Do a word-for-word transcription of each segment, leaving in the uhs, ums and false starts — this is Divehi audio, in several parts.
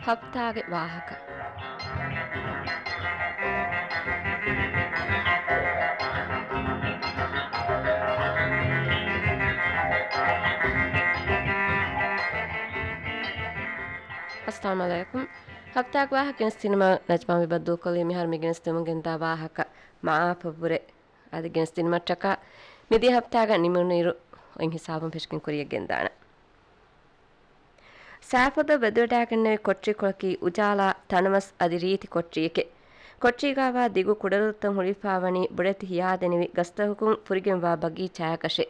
ހަފްތާގެ ވާހަކަ. އައްސަލާމު ޢަލައިކުމް. ހަފްތާގެ ވާހަކަ ގެނެސްދިނުމަށް ނަޖްމާ މިބަ ދޫކޮށްލީ. މިހާރު މި ގެނެސްދެމުން ގެންދާ ވާހަކަ މަޢާފަށްވުރެ. އަދި ގެނެސްދިނުމަށްޓަކާ މިދިޔަ ހަފްތާގަ ނިމުނުއިރު އޮތް ހިސާބުން ފެށިގެން ކުރިޔަށް ގެންދާނަން. ސާފުދަ ވެދުވެޑާގެންނެވި ކޮޓަރިކޮޅަކީ އުޖާލާ ތަނަވަސް އަދި ރީތި ކޮޓަރިއެކެ. ކޮޓަރީގާވާ ދިގު ކުޑަދޮރުތައް ހުޅުވިފާވަނީ ބޮޑެތި ހިޔާދެނިވި ގަސްތަކުން ފުރިގެންވާ ބަގީޗާއަކަށެ.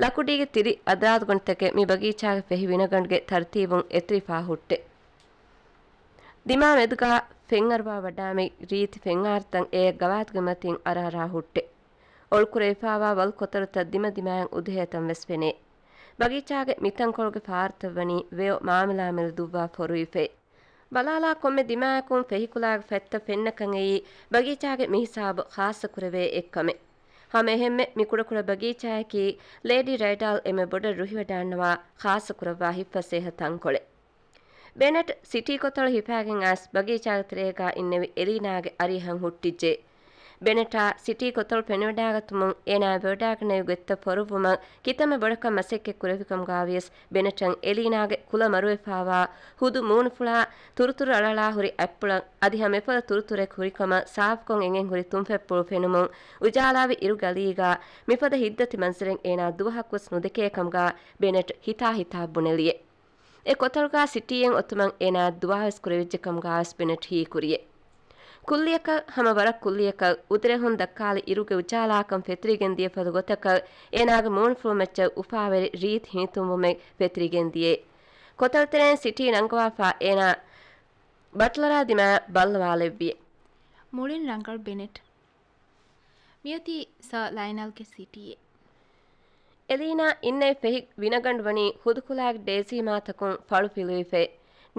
ލަކުޑީގެ ތިރި އަދާދުގަނޑުތަކެއް މި ބަގީޗާގެ ފެހި ވިނަގަނޑުގެ ތަރުތީބުން އެތުރިފާ ހުއްޓެ. ދިމާ މެދުގާ ފެންއަރުވާ ވަޑާމި ރީތި ފެންއާރުތައް އެ ގަވާތުގެ މަތިން އަރާރާ ހުއްޓެ. އޮޅުކުރެވިފާވާ ވަލް ކޮތަޅުތައް ދިމަދިމާއަށް އުދުހޭތަން ވެސް ފެނޭ. ބަގީޗާގެ މިތަންކޮޅުގެ ފާރުތައް ވަނީ ވެޔޮ މާމިލާމެލު ދުއްވާ ފޮރުވިފައި. ބަލާލާ ކޮންމެ ދިމާއަކުން ފެހިކުލާގެ ފަތްތައް ފެންނަކަން އެއީ ބަގީޗާގެ މިހިސާބު ޚާއްޞަކުރެވޭ އެއްކަމެއް. ހަމައެހެންމެ މި ކުޑަކުޑަ ބަގީޗާއަކީ ލޭޑީ ރައިޑާލް އެންމެ ބޮޑަށް ރުހިވަޑާންނަވާ ޚާއްޞަކުރައްވާ ހިތްފަސޭހަ ތަންކޮޅެއް. ބެނެޓް ސިޓީ ކޮތަޅު ހިފާގެން އައިސް ބަގީޗާގެ ތެރޭގާ އިންނެވި އެލީނާގެ އަރިހަށް ހުއްޓިއްޖެ. ބެނެޓާ ސިޓީ ކޮތަޅު ފެނިވަޑާގަތުމުން އޭނާ ވެވަޑާގެންނެވި ގޮތްތައް ފޮރުއްވުމަށް ކިތަންމެ ބޮޑަކަށް މަސައްކަތް ކުރެއްވިކަމުގާވިޔަސް ބެނެޓަށް އެލީނާގެ ކުލަ މަރުވެފާވާ ހުދު މޫނުފުޅާ ތުރުތުރު އަޅަޅާ ހުރި އަތްޕުޅަށް އަދި ހަމަ އެފަދަ ތުރުތުރެއް ހުރިކަމަށް ސާފުކޮށް އެނގެން ހުރި ތުންފަތްޕުޅު ފެނުމުން އުޖާލާވި އިރު ގަލީގާ މިފަދަ ހިތްދަތި މަންޒަރެއް އޭނާ ދުވަހަކުވެސް ނުދެކޭ ކަމުގާ ބެނެޓް ހިތާ ހިތާ ބުނެލިއެ. އެ ކޮތަޅުގާ ސިޓީއެއް އޮތުމަށް އޭނާ ދުވާވެސް ކުރެވިއްޖެ ކަމުގާވެސް ބެނެޓް ހީކުރިއެ. ކުއްލިއަކަށް ހަމަ ވަރަށް ކުއްލިއަކަށް އުދުރެހުން ދައްކާލި އިރުގެ އުޖާލާކަން ފެތުރިގެން ދިޔަ ފަދަ ގޮތަކަށް އޭނާގެ މޫނުފުޅު މައްޗަށް އުފާވެރި ރީތި ހިނިތުންވުމެއް ފެތުރިގެން ދިޔައެ. ކޮތަޅުތެރެއިން ސިޓީ ނަންގަވާފާ އޭނާ ބަޓްލަރާ ދިމާ ބައްލަވާލެއްވިއެ. މުޅިން ރަނގަޅު ބެނެޓް. މިއޮތީ ސާ ލައިނަލްގެ ސިޓީއެއް. އެލީނާ އިންނެވި ފެހި ވިނަގަނޑު ވަނީ ހުދުކުލާގެ ޑޭޒީ މާތަކުން ފަޅު ފިލުވިފައި.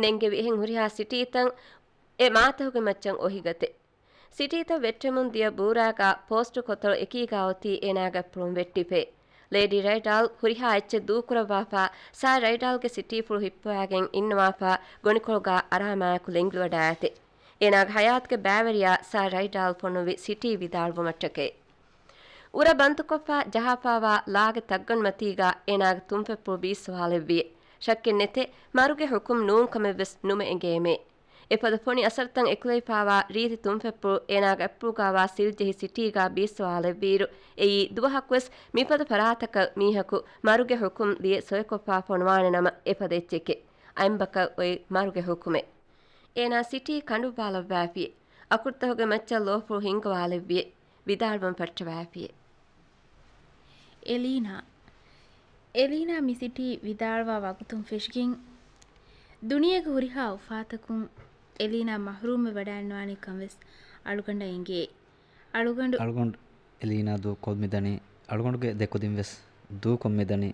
ނެންގެވި އެހެން ހުރިހާ ސިޓީތައް އެ މާތަކުގެ މައްޗަށް އޮހިގަތެ. ސިޓީތައް ވެއްޓެމުން ދިޔަ ބޫރާގާ ޕޯސްޓު ކޮތަޅު އެކީގާ އޮތީ އޭނާގެ އަތްޕުޅުން ވެއްޓިފައި. ލޭޑީ ރައިޑާލް ހުރިހާ އެއްޗެއް ދޫކުރައްވާފާ ސާ ރައިޑާލްގެ ސިޓީފުޅު ހިއްޕަވާގެން އިންނަވާފާ ގޮނިކޮޅުގާ އަރާމާއެކު ލެނގިވަޑާއެތެ. އޭނާގެ ހަޔާތުގެ ބައިވެރިޔާ ސާ ރައިޑާލް ފޮނުއްވި ސިޓީ ވިދާޅުވުމަށްޓަކައި. އުރަ ބަންދުކޮށްފާ ޖަހާފާވާ ލާގެ ތައްގަނޑުމަތީގާ އޭނާގެ ތުންފަތްޕުޅު ބީއްސަވާލެއްވިއެ. ޝައްކެއް ނެތޭ، މަރުގެ ޙުކުމް ނޫން ކަމެއްވެސް ނުމެ އެނގޭމޭ. އެފަދަ ފޮނި އަސަރުތައް އެކުލެވިފާވާ ރީތި ތުންފަތްޕުޅު އޭނާގެ އަތްޕުޅުގާވާ ސިލް ޖެހި ސިޓީގާ ބީއްސަވާލެއްވިއިރު، އެއީ ދުވަހަކުވެސް މިފަދަ ފަރާތަކަށް މީހަކު މަރުގެ ޙުކުމް ލިޔެ ސޮއެކޮށްފާ ފޮނުވާނެ ނަމަ އެފަދަ އެއްޗެކޭ. އައިންބަކަށް އޮތް މަރުގެ ޙުކުމެއް. އޭނާ ސިޓީ ކަނޑުއްވާލައްވާފިއެ. އަކުރުތަކުގެ މައްޗަށް ލޯފުޅު ހިންގަވާލެއްވިއެ. ވިދާޅުވަން ފައްޓަވާފިއެ. އެލީނާ. އެލީނާ މި ސިޓީ ވިދާޅުވާ ވަގުތުން ފެށިގެން ދުނިޔޭގެ ހުރިހާ އުފާތަކުން އެލީނާ މަޙްރޫމްވެ ވަޑައިންނަވާނެ ކަން ވެސް އަޅުގަނޑަށް އެނގޭ. އަޅުގަނޑު އަޅުގަނޑު އެލީނާ ދޫކޮށް މިދަނީ، އަޅުގަނޑުގެ ދެ ކުދިން ވެސް ދޫކޮށް މިދަނީ،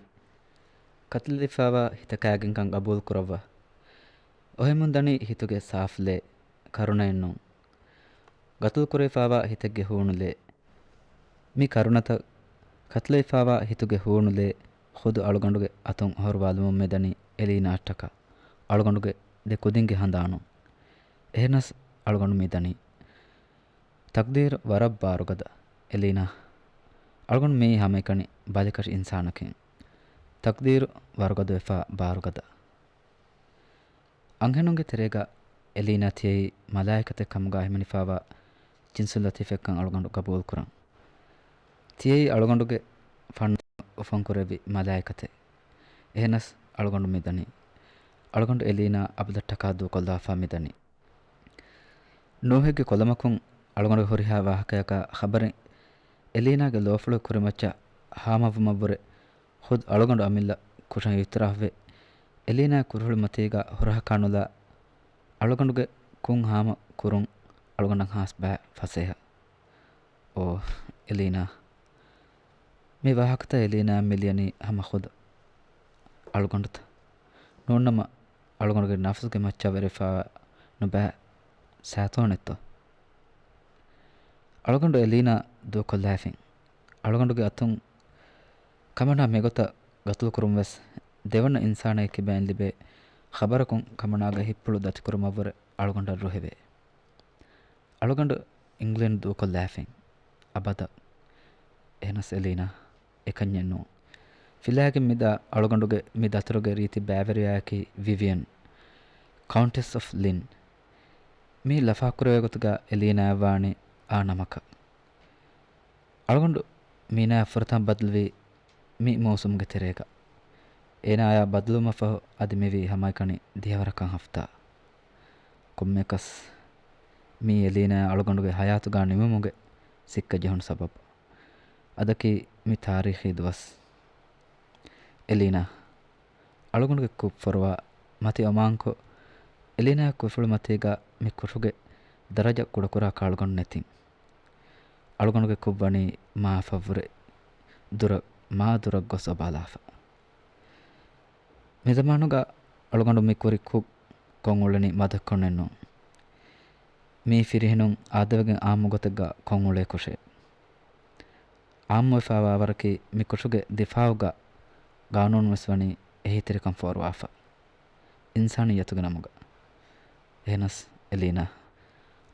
ކަތިލެވިފާވާ ހިތަކާގެންކަން ގަބޫލު ކުރައްވާ. އޮހެމުން ދަނީ ހިތުގެ ސާފު ލޭ، ކަރުނައެއް ނޫން. ގަތުލު ކުރެވިފާވާ ހިތެއްގެ ހޫނު ލޭ. މި ކަރުނަތައް ކަތިލެވިފާވާ ހިތުގެ ހޫނުލޭ ޚުދު އަޅުގަނޑުގެ އަތުން އޮހޮރުވާލުމުން މިދަނީ އެލީނާއަށްޓަކާ އަޅުގަނޑުގެ ދެ ކުދިންގެ ހަނދާނުން. އެހެނަސް އަޅުގަނޑު މިދަނީ. ތަޤްދީރު ވަރަށް ބާރުގަދަ، އެލީނާ. އަޅުގަނޑު މިއީ ހަމައެކަނި ބަލިކަށި އިންސާނަކީ. ތަޤްދީރު ވަރުގަދަވެފާ ބާރުގަދަ. އަންހެނުންގެ ތެރޭގަ އެލީނާ ތިޔައީ މަލާއިކަތެއް ކަމުގާ ހިމެނިފާވާ ޖިންސުލް ލަތީފެއްކަން އަޅުގަނޑު ގަބޫލުކުރަން. ތިޔައީ އަޅުގަނޑުގެ ފަން އުފަންކުރެއްވި މަލާއިކަތެއް. އެހެނަސް އަޅުގަނޑު މިދަނީ. އަޅުގަނޑު އެލީނާ އަބަދަށްޓަކާ ދޫކޮށްލާފާ މިދަނީ. ނޫހެއްގެ ކޮލަމަކުން އަޅުގަނޑުގެ ހުރިހާ ވާހަކަޔަކާ ޚަބަރެއް އެލީނާގެ ލޯފުޅު ކުރިމައްޗަށް ހާމަވުމަށްވުރެ ޚުދު އަޅުގަނޑު އަމިއްލަ ކުށަށް އިއުތިރާފްވެ، އެލީނާ ކުރިހުޅުމަތީގަ ހުރަހަކާނުލާ އަޅުގަނޑުގެ ކުށް ހާމަ ކުރުން އަޅުގަނޑަށް ހާސް ބައި ފަސޭހަ. އޯ، އެލީނާ. މި ވާހަކަތައް އެލީނާ މި ލިޔަނީ ހަމަ ޚުދު އަޅުގަނޑުތަ؟ ނޫންނަމަ އަޅުގަނޑުގެ ނަފްސުގެ މައްޗަށް ވެރިފާ ނުބައި ސައިތޯނެއްތޯ؟ އަޅުގަނޑު އެލީނާ ދޫކޮށްލާފިން. އަޅުގަނޑުގެ އަތުން ކަމަނާ މިގޮތަށް ގަތުލުކުރުން ވެސް ދެވަނަ އިންސާނެއް ކިބައިން ލިބޭ ޚަބަރަކުން ކަމަނާގެ ހިތްޕުޅު ދަތިކުރުމަށްވުރެ އަޅުގަނޑަށް ރުހެވޭ. އަޅުގަނޑު އިންގްލެންޑް ދޫކޮށްލާފިން. އަބަދަށް. އެހެނަސް އެލީނާ، އެކަންޏެއް ނޫން. ފިލާގެން މިދާ އަޅުގަނޑުގެ މި ދަތުރުގެ ރީތި ބައިވެރިޔާއަކީ ވިވިއަން، ކައުންޓެސް އޮފް ލިން. މި ލަފާކުރެވޭ ގޮތުގަ އެލީނާއަށް ވާނީ އާ ނަމަކަށް. އަޅުގަނޑު މީނާއަށް ފުރަތަމަ ބަދަލުވީ މި މޫސުމުގެ ތެރޭގަ. އޭނާއާ ބަދަލުވުމަށްފަހު އަދި މިވީ ހަމައެކަނި ދިހަވަރަކަށް ހަފްތާ. ކޮންމެއަކަސް މީ އެލީނާއާ އަޅުގަނޑުގެ ހަޔާތުގަ ނިމުމުގެ ސިއްކަ ޖެހުނު ސަބަބު. އަދަކީ މި ތާރީޚީ ދުވަސް. އެލީނާ، އަޅުގަނޑުގެ ކުށް ފޮރުވާ މަތި އޮމާންކޮށް، އެލީނާގެ ކުށްފުޅު މަތީގަ މި ކުށުގެ ދަރަޖަ ކުޑަކުރާކަށް އަޅުގަނޑު ނެތިން. އަޅުގަނޑުގެ ކުށް ވަނީ މާފަށްވުރެ ދުރަށް، މާ ދުރަށް ގޮސް އޮބާލާފަ. މި ޒަމާނުގަ އަޅުގަނޑު މި ކުރި ކުށް ކޮށް އުޅެނީ މަދަކޮށް ނެތްނު. މީ ފިރިހެނުން އާދަވެގެން އާއްމު ގޮތެއްގަ ކޮށް އުޅޭ ކުށެއް. އާއްމުވެފައިވާ ވަރަކީ މި ކުށުގެ ދިފާއުގަ ގާނޫނުވެސް ވަނީ އެހީތެރިކަން ފޯރުވާފަ. އިންސާނިއްޔަތުގެ ނަމުގަ. އެހެނަސް އެލީނާ،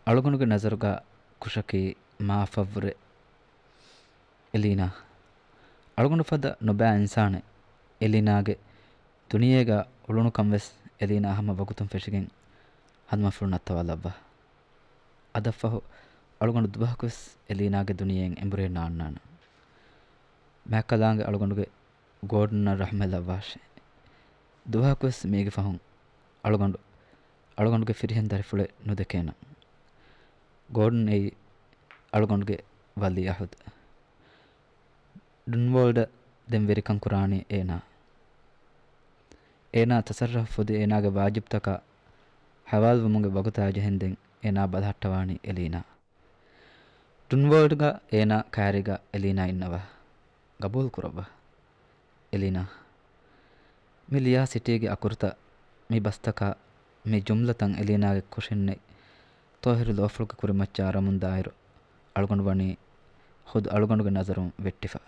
އަޅުގަނޑުގެ ނަޒަރުގަ ކުށަކީ މާފަށްވުރެ. އެލީނާ، އަޅުގަނޑު ފަދަ ނުބައި އިންސާނެއް. އެލީނާގެ ދުނިޔޭގަ އުޅުނުކަން ވެސް އެލީނާ ހަމަ ވަގުތުން ފެށިގެން ހަނދުމަފުޅު ނައްތަވާލައްވާ. އަދަށްފަހު އަޅުގަނޑު ދުވަހަކުވެސް އެލީނާގެ ދުނިޔެއިން އެނބުރޭ ނާންނާނަން. މާކަލާނގެ އަޅުގަނޑުގެ ގޯޑްނަށް ރަޙްމަތް ލައްވާށޭ. ދުވަހަކުވެސް މީގެ ފަހުން އަޅުގަނޑު، އަޅުގަނޑުގެ ފިރިހެން ދަރިފުޅެއް ނުދެކޭނަން. ގޯޑްން އެއީ އަޅުގަނޑުގެ ވަލީ އަހުދު. ޑުންވޯލްޑަށް ދެން ވެރިކަން ކުރާނީ އޭނާ. އޭނާ ތަސައްރަފް ފުދި އޭނާގެ ވާޖިބްތަކާ ހަވާލުވުމުގެ ވަގުތާ ޖެހެންދެން އޭނާ ބަލަހައްޓަވާނީ އެލީނާ. ޑުންވޯލްޑްގަ އޭނާ ކައިރީގަ އެލީނާ އިންނަވާ. ގަބޫލު ކުރައްވާ. އެލީނާ. މި ލިޔާ ސިޓީގެ އަކުރުތައް، މި ބަސްތަކާ، މި ޖުމްލަތައް އެލީނާގެ ކުށެއްނެތް ޠާހިރު ލޯފުޅުގެ ކުރިމައްޗަށް އަރަމުންދާއިރު، އަޅުގަނޑު ވަނީ ޚުދު އަޅުގަނޑުގެ ނަޒަރުން ވެއްޓިފަ.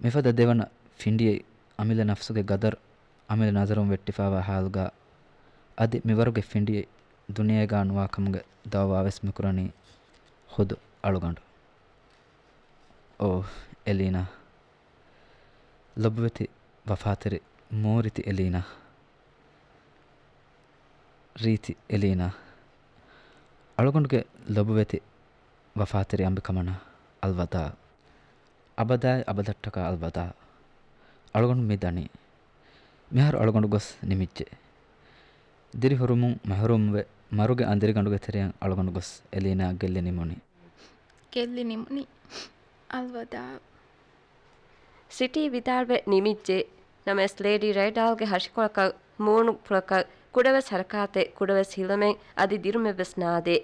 މިފަދަ ދެވަނަ ފިނޑިއެއް، އަމިއްލަ ނަފްސުގެ ގަދަރު، އަމިއްލަ ނަޒަރުން ވެއްޓިފައިވާ ޙާލުގަ، އަދި މިވަރުގެ ފިނޑިއެއް ދުނިޔޭގަ ނުވާ ކަމުގެ ދަޢުވާވެސް މިކުރަނީ ޚުދު އަޅުގަނޑު. އޯ، އެލީނާ. ލޮބުވެތި ވަފާތެރި މޫރިތި އެލީނާ. ރީތި އެލީނާ. އަޅުގަނޑުގެ ލޮބުވެތި ވަފާތެރި އަނބިކަމަނާ، އަލްވަދާޢު. އަބަދާއި އަބަދަށްޓަކާ އަލްވަދާޢު. އަޅުގަނޑު މި ދަނީ. މިހާރު އަޅުގަނޑު ގޮސް ނިމިއްޖެ. ދިރިހުރުމުން މަޙްރޫމްވެ، މަރުގެ އަނދިރިގަނޑުގެ ތެރެއަށް އަޅުގަނޑު ގޮސް އެލީނާ ގެއްލި ނިމުނީ. ގެއްލި ނިމުނީ. އަލްވަދާޢު. ސިޓީ ވިދާޅުވެ ނިމިއްޖެ. ނަމަވެސް ލޭޑީ ރައިޑާލްގެ ހަށިކޮޅަކަށް، މޫނުފުޅަކަށް ކުޑަވެސް ޙަރަކާތެއް، ކުޑަވެސް ހިލަމެއް، އަދި ދިރުމެއްވެސް ނާދޭ.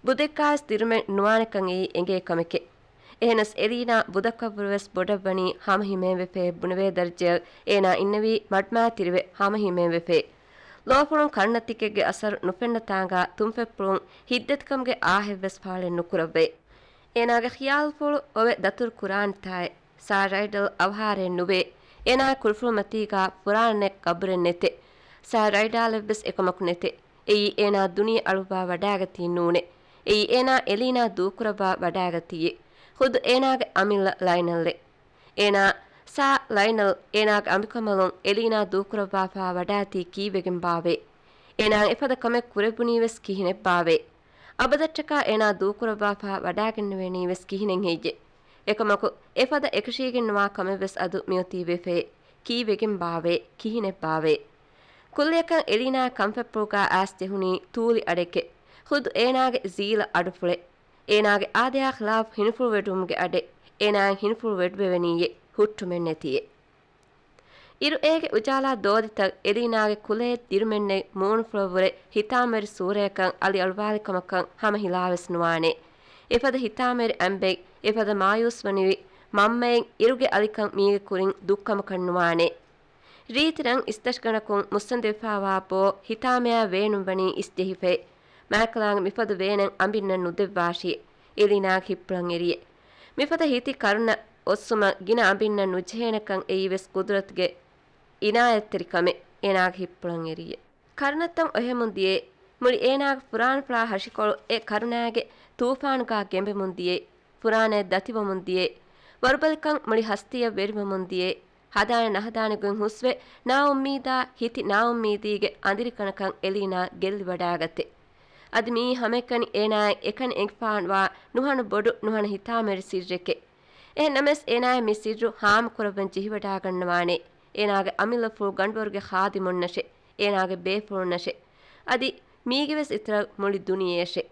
ބުދެއްގާވެސް ދިރުމެއް ނުވާނެކަން އެއީ އެނގޭ ކަމެކޭ. އެހެނަސް އެލީނާ ބުދަކަށްވުރެވެސް ބޮޑަށްވަނީ ހަމަހިމޭންވެފޭ ބުނެވޭ ދަރަޖައަށް އޭނާ އިންނެވީ މަޑުމައިތިރިވެ ހަމަހިމޭންވެފޭ. ލޯފުޅުން ކަންނަތިކެއްގެ އަސަރު ނުފެންނަ ތާނގާ ތުންފަތްޕުޅުން ހިތްދަތިކަމުގެ އާހެއްވެސް ފާޅެއް ނުކުރައްވައި. އޭނާގެ ޚިޔާލުފުޅު އޮވެ ދަތުރު ކުރާނެތާއި. ސާ ރައިޑަލް އަވަހާރައެއް ނުވޭ. އޭނާގެ ކުރިފުޅު މަތީގާ ފުރާނައެއް ގަބުރެއް ނެތެ. ސާ ރައިޑާލެއްވެސް އެކަމަކު ނެތެ. އެއީ އޭނާ ދުނިޔެ އަޅުއްވާ ވަޑާގަތީ ނޫނެ. އެއީ އޭނާ އެލީނާ ދޫކުރައްވާ ވަޑާގަތީއެ. ޚުދު އޭނާގެ އަމިއްލަ ލައިނަލްއެ. އޭނާ ސާ ލައިނަލް އޭނާގެ އަނބިކަނބަލުން އެލީނާ ދޫކުރައްވާފާ ވަޑާތީ ކީއްވެގެންބާވޭ؟ އޭނާ އެފަދަ ކަމެއް ކުރެއްވުނީވެސް ކިހިނެއްބާވޭ؟ އަބަދަށްޓަކާ އޭނާ ދޫކުރައްވާފާ ވަޑާގެންނެވޭނީވެސް ކިހިނެއް ހެއްޔެ؟ އެކަމަކު، އެފަދަ އެކަށީގެންނުވާ ކަމެއްވެސް އަދު މިއޮތީ ވެފޭ. ކީއްވެގެންބާވޭ؟ ކިހިނެއްބާވޭ؟ ކުއްލިއަކަށް އެލީނާ ކަންފަތްޕުޅުގާ އައިސް ޖެހުނީ ތޫލި އަޑެކެ. ޚުދު އޭނާގެ ޒީލަ އަޑުފުޅެ. އޭނާގެ އާދަޔާ ޚިލާފު ހިނިފުޅުވެޑުވުމުގެ އަޑެ. އޭނާއަށް ހިނިފުޅުވެޑުވެވެނީއެ. ހުއްޓުމެއް ނެތިއެ. އިރު އޭގެ އުޖާލާ ދޯދިތައް އެލީނާގެ ކުލައެއް ދިރުމެއްނެތް މޫނުފުޅަށްވުރެ ހިތާމަވެރި ސޫރަޔަކަށް އަލިއަޅުވާލިކަމަކަށް ހަމަ ހިލާވެސް ނުވާނެ. އެފަދަ ހިތާމަވެރި އަނބެއް، އެފަދަ މާޔޫސްވަނިވި މަންމައެއް އިރުގެ އަލިކަން މީގެ ކުރިން ދުއްކަމަކަށް ނުވާނެ. ރީތި ރަން އިސްތަށިގަނޑަކުން މުއްސަނދިވެފާވާ ބޯ ހިތާމަޔާ ވޭނުންވަނީ އިސްޖެހިފައި. މާކަލާނގެ މިފަދަ ވޭނެއް އަނބިންނަށް ނުދެއްވާށި. އެލީނާގެ ހިތްޕުޅަށް އެރިއެ. މިފަދަ ހިތި ކަރުނަ އޮއްސުމަށް ގިނަ އަނބިންނަށް ނުޖެހޭނެކަން އެއީވެސް ޤުދުރަތުގެ އިނާޔަތްތެރިކަމެއް. އޭނާގެ ހިތްޕުޅަށް އެރިއޭ. ކަރުނަތައް އޮހެމުން ދިޔޭ. މުޅި އޭނާގެ ފުރާނަފުޅާ ހަށިކޮޅު އެ ކަރުނާގެ ތޫފާނުގާ ގެނބެމުން ދިޔޭ. ފުރާނައެއް ދަތިވަމުން ދިޔޭ. ވަރުބަލިކަން މުޅި ހަސްތީއަށް ވެރިވަމުން ދިޔޭ. ހަދާނެ ނަހަދާނެ ގޮތް ހުސްވެ، ނާއުއްމީދާ ހިތި ނާއުއްމީދީގެ އަނދިރިކަނަކަށް އެލީނާ ގެއްލިވަޑާގަތެ. އަދި މިއީ ހަމައެކަނި އޭނާއަށް އެކަނި އެނގިފާންވާ ނުހަނު ބޮޑު ނުހަނު ހިތާމަވެރި ސިއްރެކެ. އެހެން ނަމަވެސް އޭނާއަށް މި ސިއްރު ހާމަކުރައްވަން ޖެހިވަޑާގަންނަވާނެ. އޭނާގެ އަމިއްލަފުޅު ގަނޑުވަރުގެ ޚާދިމުންނަށެ. އޭނާގެ ބޭފުޅުންނަށެ. އަދި މީގެވެސް އިތުރަށް މުޅި ދުނިޔެއަށެ.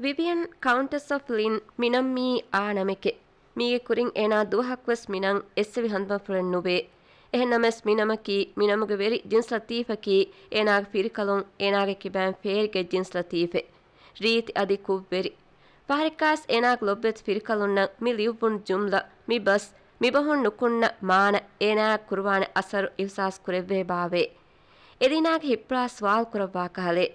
ވިވިއަން ކައުންޓަސް އޮފް ލިން މިނަން މީ އާ ނަމެކެ. މީގެ ކުރިން އޭނާ ދުވަހަކުވެސް މިނަން އެއްސެވި ހަނދުމަފުޅެއް ނުވޭ. އެހެން ނަމަވެސް މި ނަމަކީ، މި ނަމުގެ ވެރި ޖިންސް ލަތީފަކީ، އޭނާގެ ފިރިކަލުން އޭނާގެ ކިބައިން ފޭރިގެ ޖިންސް ލަތީފެއް. ރީތި އަދި ކުށްވެރި. ފަހަރެއްގާސް އޭނާގެ ލޮބުވެތި ފިރިކަލުންނަށް މި ލިޔުއްވުނު ޖުމްލަ، މި ބަސް، މިބަހުން ނުކުންނަ މާނަ އޭނާއަށް ކުރުވާނެ އަސަރު އިހުސާސް ކުރެއްވޭ ބާވޭ. އެލީނާގެ ހިތްޕުޅާ ސުވާލު ކުރައްވާ ކަހަލަ.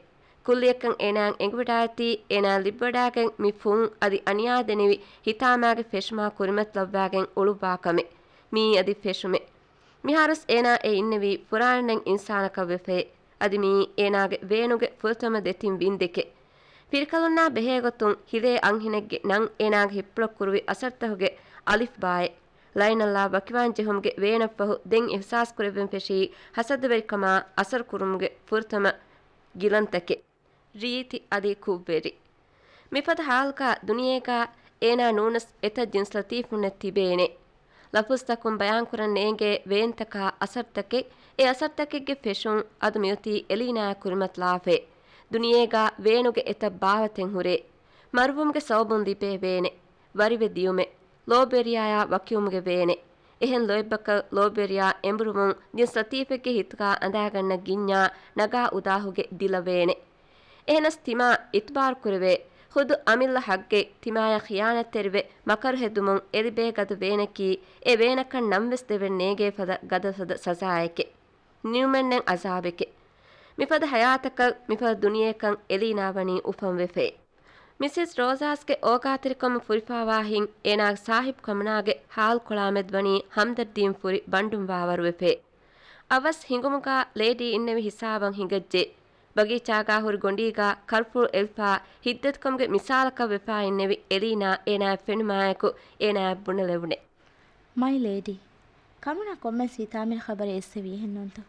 ކުއްލިއަކަށް އޭނާއަށް އެނގިވަޑާގަތީ، އޭނާ ލިބިވަޑާގެން މި ފުން އަދި އަނިޔާ ދެނިވި ހިތާމާގެ ފެށުމާ ކުރިމަތިލައްވާގެން އުޅުއްވާ ކަމެއް. މިއީ އަދި ފެށުމެއް. މިހާރުސް އޭނާ އެ އިންނެވީ ފުރާނަނެން އިންސާނަކަށް ވެފައޭ. އަދި މިއީ އޭނާގެ ވޭނުގެ ފުރަތަމަ ދެތިން ވިންދެކެ. ފިރިކަލުންނާ ބެހޭގޮތުން ހިލޭ އަންހެނެއްގެ ނަން އޭނާގެ ހިތްޕުޅަށް ކުރުވި އަސަރުތަކުގެ އަލިފްބާއެއް. ލައިނަށްލާ ވަކިވާން ޖެހުމުގެ ވޭނަށްފަހު ދެން އިހުސާސް ކުރެވެން ފެށީ ހަސަދަވެރިކަމާ އަސަރު ކުރުމުގެ ފުރަތަމަ ގިލަންތަކެއް. ރީތި އަދި ކުށްވެރި. މިފަދަ ހާލުގާ ދުނިޔޭގާ އޭނާ ނޫނަސް އެތައް ޖިންސް ލަތީފުންނެއް ތިބޭނެ. ލަފުޒްތަކުން ބަޔާންކުރަން ނޭނގޭ ވޭންތަކާ އަސަރުތަކެއް، އެ އަސަރުތަކެއްގެ ފެށުން އަދު މިއޮތީ އެލީނާއާ ކުރިމަތިލާފައި. ދުނިޔޭގާ ވޭނުގެ އެތައް ބާވަތެއް ހުރޭ. މަރުވުމުގެ ސަބަބުން ލިބޭ ވޭނެ. ވަރިވެ ދިޔުމެއް. ލޯބިވެރިޔާޔާ ވަކިވުމުގެ ވޭނެ. އެހެން ލޯތްބަކަށް ލޯބިވެރިޔާ އެނބުރުމުން ޖިންސް ލަތީފެއްގެ ހިތުގާ އަނދާގަންނަ ގިންޏާ ނަގާ އުދާހުގެ ދިލަ ވޭނެ. އެހެނަސް ތިމާ އިތުބާރު ކުރެވޭ. ޚުދު އަމިއްލަ ހައްގެއް ތިމާޔަށް ޚިޔާނަތްތެރިވެ މަކަރު ހެދުމުން އެ ލިބޭ ގަދަ ވޭނަކީ، އެ ވޭނަކަށް ނަންވެސް ދެވެން ނޭނގޭ ފަދަ ގަދަފަދަ ސަޒާއެކެ. ނިމުމެއްނެތް އަޒާބެކެ. މިފަދަ ހަޔާތަކަށް، މިފަދަ ދުނިޔެއަކަށް އެލީނާ ވަނީ އުފަންވެފައި. މިސިސް ރޯޒާސްގެ އޯގާތެރިކަމަށް ފުރިފާވާ ހިތް އޭނާގެ ސާހިބު ކަމަނާގެ ހާލުކޮޅާމެދު ވަނީ ހަމްދަރްދީން ފުރި ބަންޑުން ވާވަރުވެފައި. އަވަސް ހިނގުމުގާ ލޭޑީ އިންނެވި ހިސާބަށް ހިނގައްޖެ. ބަގީޗާގާ ހުރި ގޮނޑީގާ ކަރުފުޅު އެޅިފާ ހިތްދަތިކަމުގެ މިސާލަކަށް ވެފާ އިންނެވި އެލީނާ އޭނާއަށް ފެނުމާއެކު އޭނާއަށް ބުނެލެވުނެ. މައި ލޭޑީ، ކަމަނާ ކޮންމެސް ހިތާމަވެރި ޚަބަރެއް އެއްސެވި އެހެންނޫންތޯ؟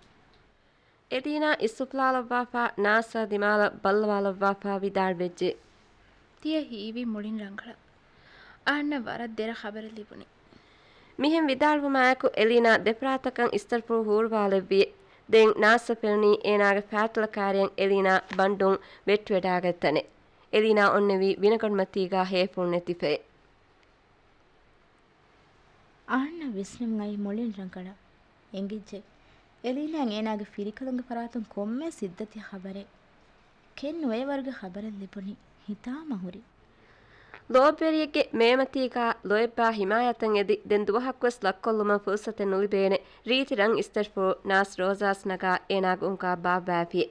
އެލީނާ އިސްއުފުލާލައްވާފާ ނާސްއާ ދިމާލަށް ބައްލަވާލައްވާފާ ވިދާޅުވެއްޖެ. ތިޔަ ހީވީ މުޅިން ރަނގަޅަށް. އަހަންނަށް ވަރަށް ދެރަ ޚަބަރެއް ލިބުނީ. މިހެން ވިދާޅުވުމާއެކު އެލީނާ ދެފަރާތަކަށް އިސްތަށިފުޅު ހޫޅުވާލެއްވިއެ. ދެން ނާސްއަށް ފެނުނީ އޭނާގެ ފާތުޅަ ކާރިއަށް އެލީނާ ބަންޑުން ވެއްޓިވެޑާގަތް ތަނެއް. އެލީނާ އޮންނެވީ ވިނަގަނޑުމަތީގާ ހޭފުޅު ނެތިފައެ. އަހަންނަށް ވިސްނުން އައީ މުޅިން ރަނގަޅަށް. އެނގިއްޖެ. އެލީނާއަށް އޭނާގެ ފިރިކަލުންގެ ފަރާތުން ކޮންމެސް ހިތްދަތި ޚަބަރެއް. ކެތް ނުވޭ ވަރުގެ ޚަބަރެއް ލިބުނީ. ހިތާމަ ހުރި. ލޯބިވެރިއެއްގެ މޭމަތީގާ ލޯތްބާ ހިމާޔަތަށް އެދި ދެން ދުވަހަކުވެސް ލައްކޮށްލުމަށް ފުރުސަތެއް ނުލިބޭނެ. ރީތި ރަން އިސްތަށިފުޅު ނާސް ރޯޒާސް ނަގާ އޭނާގެ އުނގާ ބާއްވާފިއެ.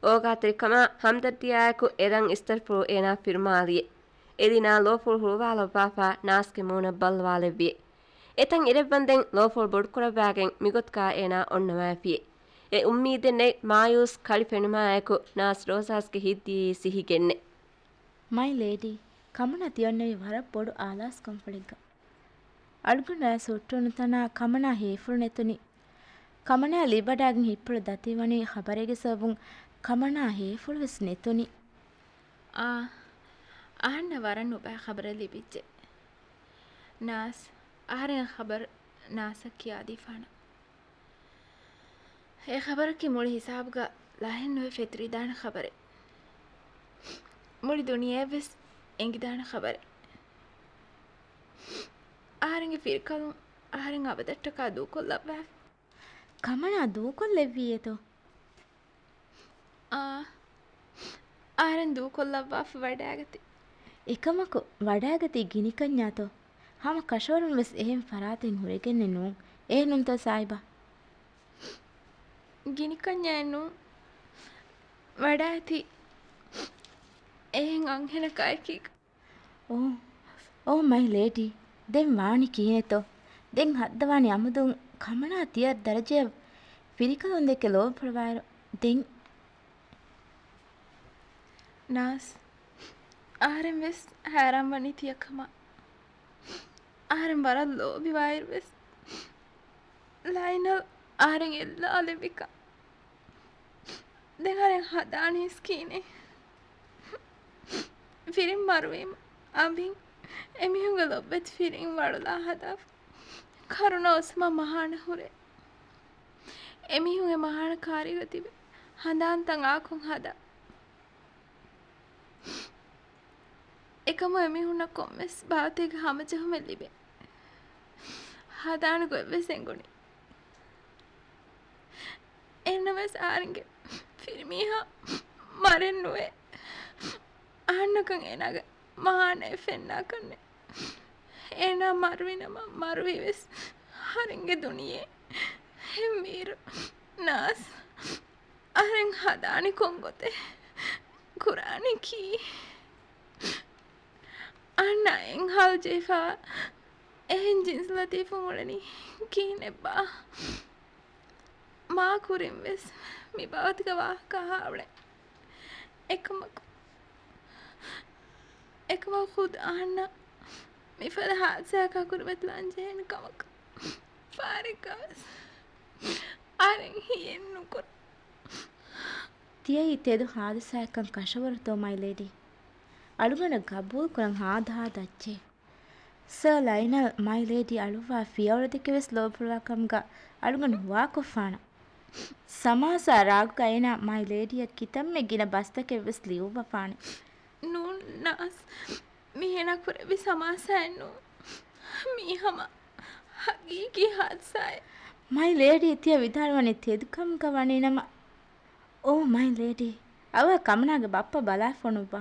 އޯގާތެރިކަމާ ހަމްދަރްދީއާއެކު އެ ރަން އިސްތަށިފުޅު އޭނާ ފިރުމާލިއެ. އެލީނާ ލޯފުޅު ހުޅުވާލައްވާފާ ނާސްގެ މޫނަށް ބައްލަވާލެއްވިއެ. އެތަން އިރެއްވަންދެން ލޯފުޅު ބޮޑުކުރައްވާގެން މިގޮތުގާ އޭނާ އޮންނަވާފިއެ. އެ އުއްމީދެއް ނެތް މާޔޫސް ކަޅި ފެނުމާއެކު ނާސް ރޯޒާސްގެ ހިތް ދިޔައީ ސިހިގެންނެ. މައި ލޭޑީ، ކަމަނާ ތިއޮންނެވީ ވަރަށް ބޮޑު އާލާސްކަންފުޅެއްގަ. އަޅުގަނޑު އައިސް ހުއްޓުވުނު ތަނާ ކަމަނާ ހޭފުޅު ނެތުނީ. ކަމަނާ ލިބިވަޑާގެން ހިތްޕުޅު ދަތިވަނީ ޚަބަރެއްގެ ސަބަބުން ކަމަނާ ހޭފުޅުވެސް ނެތުނީ. އާ، އަހަންނަށް ވަރަށް ނުބައި ޚަބަރެއް ލިބިއްޖެ. ނާސް، އަހަރެން ޚަބަރު ނާސަށް ކިޔާދީފާނަން. އެ ޚަބަރަކީ މުޅި ހިސާބުގަ ލަހެއް ނުވެ ފެތުރިދާނެ ޚަބަރެއް. މުޅި ދުނިޔެވެސް އެނގިދާނެ ޚަބަރެއް. އަހަރެންގެ ފިރިކަލުން އަހަރެން އަބަދަށްޓަކާ ދޫކޮށްލައްވާފި. ކަމަނާ ދޫކޮށްލެއްވީއޭތޯ؟ އާ، އަހަރެން ދޫކޮށްލައްވާފަ ވަޑައިގަތީ. އެކަމަކު ވަޑައިގަތީ ގިނިކަންޏާތޯ؟ ހަމަ ކަށަވަރުން ވެސް އެހެން ފަރާތެއް ހުރެގެންނެއް ނޫން. އެހެންނޫންތޯ ސާހިބާ؟ ގިނިކަންޏާއެއް ނޫން. ވަޑައިގަތީ އެހެން އަންހެނަކާ އެކީގަ. އޯ، އޯ މައި ލޭޑީ، ދެން ވާނީ ކިހިނެއްތޯ؟ ދެން ހައްދަވާނީ އަމުދުން ކަމަނާ ތިޔަ ދަރަޖަޔަށް ފިރިކަލުންދެކެ ލޯބިފުޅުވާއިރު ދެން ނާސް އަހަރެން ވެސް ހައިރާންވަނީ ތިޔަކަމަށް. އަހަރެން ވަރަށް ލޯބިވާއިރު ވެސް ލައިނަލް އަހަރެން އެއްލާލެވިކަން. ދެން އަހަރެން ހަދާނީސް ކީނެ؟ ފިރިން މަރުވީމަ އަވިން އެމީހުންގެ ލޮބުވެތި ފިރިން ވަޅުލާ ހަދާފަ. ކަރުނަ އޮސްމާ މަހާނަ ހުރޭ. އެމީހުން އެ މަހާނަ ކާރީގަ ތިބެ ހަނދާންތައް އާކޮށް ހަދާ. އެކަމު އެމީހުންނަށް ކޮންމެސް ބާވަތެއްގެ ހަމަޖެހުމެއް ލިބޭ ހަދާނެ ގޮތްވެސް އެނގުނީ. އެހެންނަމަވެސް އަހަރެންގެ ފިރިމީހާ މަރެއް ނުވޭ. އަހަންނަކަށް އޭނާގެ މަހާނައެއް ފެންނާކަށްނެއް. އޭނާ މަރުވިނަމަ މަރުވީވެސް އަހަރެންގެ ދުނިޔެ ހެންވީއިރު ނާސް އަހަރެން ހަދާނީ ކޮން ގޮތެއް؟ ކުރާނީ ކީއް؟ އަންނަ އެއް ހާލު ޖެހިފަ އެހެން ޖިންސް ލަތީފުން އުޅެނީ ކިހިނެއްބާ؟ މާ ކުރިން ވެސް މި ބާވަތުގެ ވާހަކަ އަހާ އުޅެން. އެކަމަކު، އެކަމަކު ޚުދު އަހަންނަށް މިފަދަ ހާދިސާއަކާ ކުރިމަތިލާން ޖެހޭނެ ކަމަކަށް ފާރެއްގަ ވެސް އަހަރެން ހިޔެއް ނުކުރޭ. ތިޔައީ ތެދު ހާދިސާއެއްކަން ކަށަވަރުތޯ މައި ލޭޑީ؟ އަޅުގަނޑަށް ގަބޫލުކުރަން ހާދަ ހާދަ އައްޗޭ. ސަރ ލައިނަލް މައި ލޭޑީ އަޅުއްވާ ފިޔަވަޅު ދެކެ ވެސް ލޯބިފުޅުވާ ކަމުގަ އަޅުގަނޑު ހުވާކޮށްފާނަ. ސަމާސާ ރާގުގަ އޭނާ މައި ލޭޑީއަށް ކިތަންމެ ގިނަ ބަސްތަކެއް ވެސް ލިޔުއްވަފާނެ. ނޫން ނާސް، މީ އޭނާ ކުރެއްވި ސަމާސާއެއް ނޫން. މީ ހަމަ ހަގީގީ ހާދިސާއެއް. މައި ލޭޑީ ތިޔަ ވިދާޅުވަނީ ތެދުކަމުގަ ވަނީ ނަމަ. އޯ މައި ލޭޑީ، އަވަހަށް ކަމަނާގެ ބައްޕަ ބަލާ ފޮނުއްވާ.